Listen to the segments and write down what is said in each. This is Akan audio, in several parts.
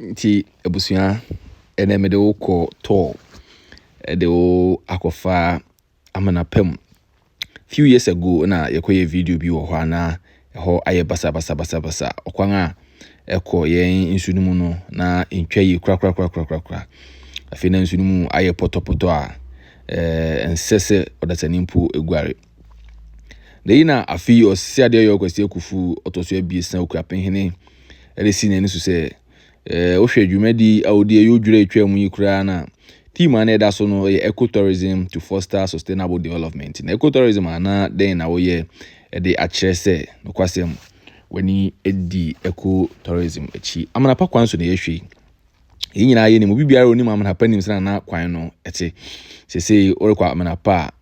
Nti abusua, ɛnɛ mede wo kɔ tour, ɛde wo akɔfa amena pa mu. Few years ago na yɛkɔyɛ video bi wɔ hɔ a na ɛhɔ ayɛ basabasabasabasa. Ɔkwan a ɛkɔ yɛn nsu no mu no na ntwa yie korakorakorakorakora. Afei na nsu no mu ayɛ pɔtɔpɔtɔ a ɛnsɛ sɛ ɔdasani mpo guare. Na yi na afei ɔsi adeɛ yɛ Ɔkwasi Akufu ɔtɔ so 3 Okuapehene ɛde si n'ani so sɛ wohwɛ dwumadi a ɔdi ɛyɛ odwira atwa mu yi koraa na theme a na ɛda so no yɛ ecotourism to foster sustainable development. Na ecotourism ana dɛn na woyɛ ɛde akyerɛ sɛ nokwasɛm w'ani di ecotourism akyi. Amanapa kwan so na yɛhwɛ yi. Yɛn nyinaa yɛnim, obi biara onim Amanapa nim sɛ na kwan no ɛte. Seesei worekɔ Amanapa a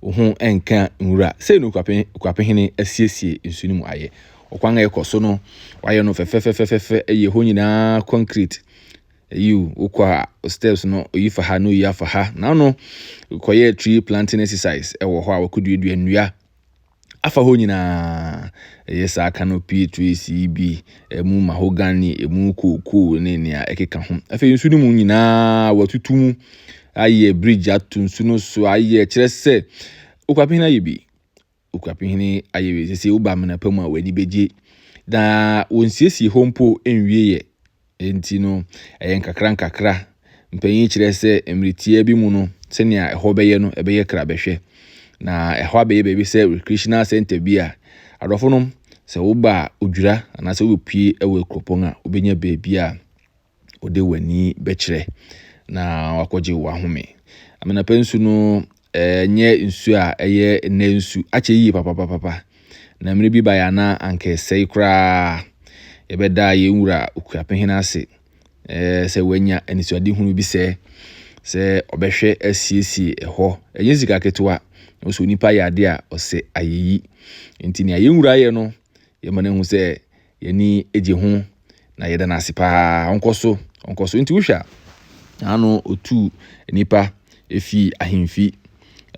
wo ho nka nwura. Sei na Okuapehene asiesie nsu no mu ayɛ. Ɔkwan a ɛkɔ so no, wayɛ no fɛfɛfɛfɛfɛ, ɛyɛ hɔ nyinaa concrete. Yiw, wokɔ a steps no oyi fa ha na oyi afa ha. N'ano kɔyɛ tree planting exercise ɛwɔ hɔ a wɔkɔduadua nnua afa hɔ nyinaa. Ɛyɛ saa canopy trees yi bi, ɛmu mahogany, ɛmu kookoo ne nea ɛkeka ho. Afei nsu no mu nyinaa wɔatutu mu ayɛ bridge ato nsu no so ayɛ kyerɛ sɛ Okuapehene ayɛ bi. Okuapehene ayɛ bi. Sɛ woba Amanapa mu a w'ani bɛgye. Na wɔnsiesie hɔ mpo nwie yɛ. Nti no ɛyɛ nkakra nkakra. Mpanyin kyerɛ sɛ mmerɛtia bi mu no sɛnea ɛhɔ bɛyɛ no ɛbɛyɛ krabɛhwɛ. Na ɛhɔ abɛyɛ baabi sɛ recreational center bi a adɔfo no sɛ woba a odwira anaasɛ wobɛpue wɔ kuropɔn a wobɛnya baabi a wode w'ani bɛkyerɛ na wakɔgye w'ahome. Amanapa nsu no ɛnyɛ nsu a ɛyɛ nnɛ nsu, akyɛ yie papapapa. Na mmerɛ bi baeɛ a na anka ɛsɛe koraa. Yɛbɛda yɛn wura Okuapehene ase sɛ wanya anisoadehunu bi sɛ ɔbɛhwɛ asiesie ɛhɔ. Ɛnyɛ sika ketewa. Nso onipa yɛ adeɛ a ɔsɛ ayɛyi. Nti nea yɛn wura yɛ no, yɛma no hu sɛ yɛni gye ho na yɛda no ase paa. Ɔnkɔ so, ɔnkɔ so. Nti wohwɛ a, n'ano otu nipa efi ahemfi.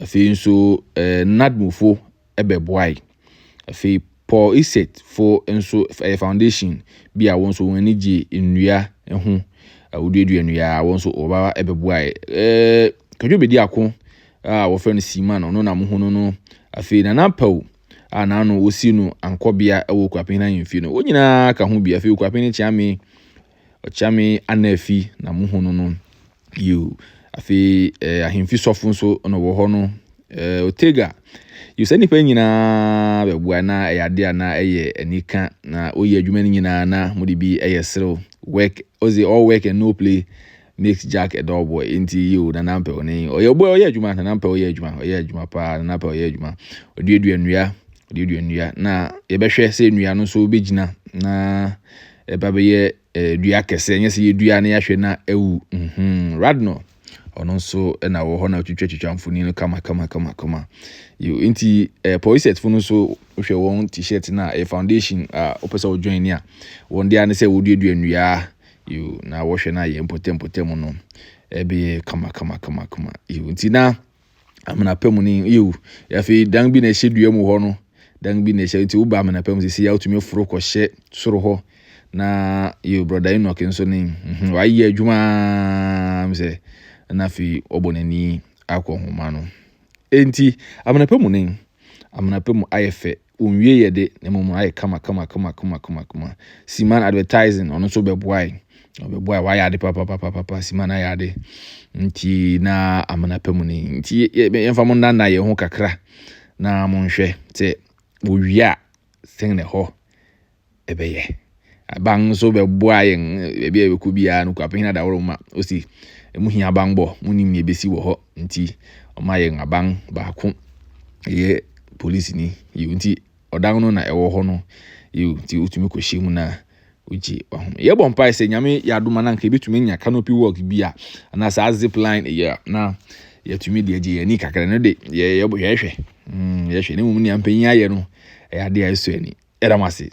Afei nso NADMOfo ɛbɛboae. Afei Paul Iset fo nso ɛyɛ foundation bi a wɔn nso wɔn ani gye nnua ho. Woduadua nnua a wɔn nso wɔba ɛbɛboae. Kwadwo Bediako a wɔfrɛ no Seaman, ɔno na mohu no. Afei Nana Paw a n'ano wosi no ankɔbea ɛwɔ Okuapehene ahemfie no, wɔn nyinaa ka ho bi. Afei Okuapehene Kyeame, Ɔkyeame Anafi na mohu no. Yiw. Afei ahemfi sɔfo nso na ɔwɔ hɔ no. Otega. Yiw, saa nnipa yi nyinaa bɛboa na ɛyɛ adeɛ a na ɛyɛ anika na woyɛ adwuma no nyinaa na mode bi ɛyɛ serew. Work, ɔse all work and no play makes Jack a dull boy. Nti yiw, Nana Mpɛ ne ɔyɛ boy, ɔyɛ adwuma. Nana Mpɛ ɔyɛ adwuma, ɔyɛ adwuma paa. Nana Mpɛ ɔyɛ adwuma. Ɔduadua nnua, ɔduadua nnua na yɛbɛhwɛ sɛ nnua no nso bɛgyina na ɛba bɛyɛ dua kɛse. Ɛnyɛ sɛ yɛdua na yɛahwɛ na ɛwu. Radno ɔno nso ɛna wɔ hɔ na ɔtwitwatwitwa mfonin no kama kama kama kama. Yiw, nti Paul Iset fo no nso wohwɛ wɔn t-shirt na ɛyɛ foundation a wopɛ sɛ wojoin ni a wɔn deɛ ne sɛ wɔduadua nnua. Yiw, na wɔhwɛ na yɛ mpɔtam no ɛbɛyɛ kama kama kama kama. Yiw, nti na Amanapa mu ni. Yiw, afei dan bi na ɛhyɛ dua mu hɔ no, dan bi na ɛhyɛ. Nti woba Amanapa mu sisi a wotumi foro kɔhyɛ soro hɔ. Na yiw, brother Enoch nso ne wayɛ adwuma sɛ na afei ɔbɔ n'ani akɔ nhoma no. Enti Amanapa mu ne Amanapa mu ayɛ fɛ. Onwie yɛ de na mmom ayɛ kama kama kama kama kama kama. Seaman Advertising ɔno nso bɛboae. Ɔbɛboae, wayɛ ade papapapapa. Seaman ayɛ ade. Nti na Amanapa mu ne. Nti yɛmfa mo nnanna yɛn ho kakra na monhwɛ sɛ wɔwie a sɛn na ɛhɔ ɛbɛyɛ. Aban nso bɛboa yɛn baabi a yɛbɛkɔ biara no. Okuapehene adaworo ma osi emu hia abanbɔ, munim nea ebesi wɔ hɔ nti ɔma yɛn aban baako ɛyɛ polisini. Yiw, nti ɔdan no na ɛwɔ hɔ no. Yiw, nti wotumi kɔhyɛ mu na wogye wahome. Yɛbɔ mpae sɛ Nyame yɛ adom a na anka yɛbɛtumi anya canopy walk bi a anaa saa zip line ɛyɛ a na yɛtumi de agye yɛn ani kakra. No de yɛhwɛ. Yɛhwɛ. Ne mmom nea mpanyin ayɛ no ɛyɛ adeɛ a ɛsɔ ani. Yɛda mo ase.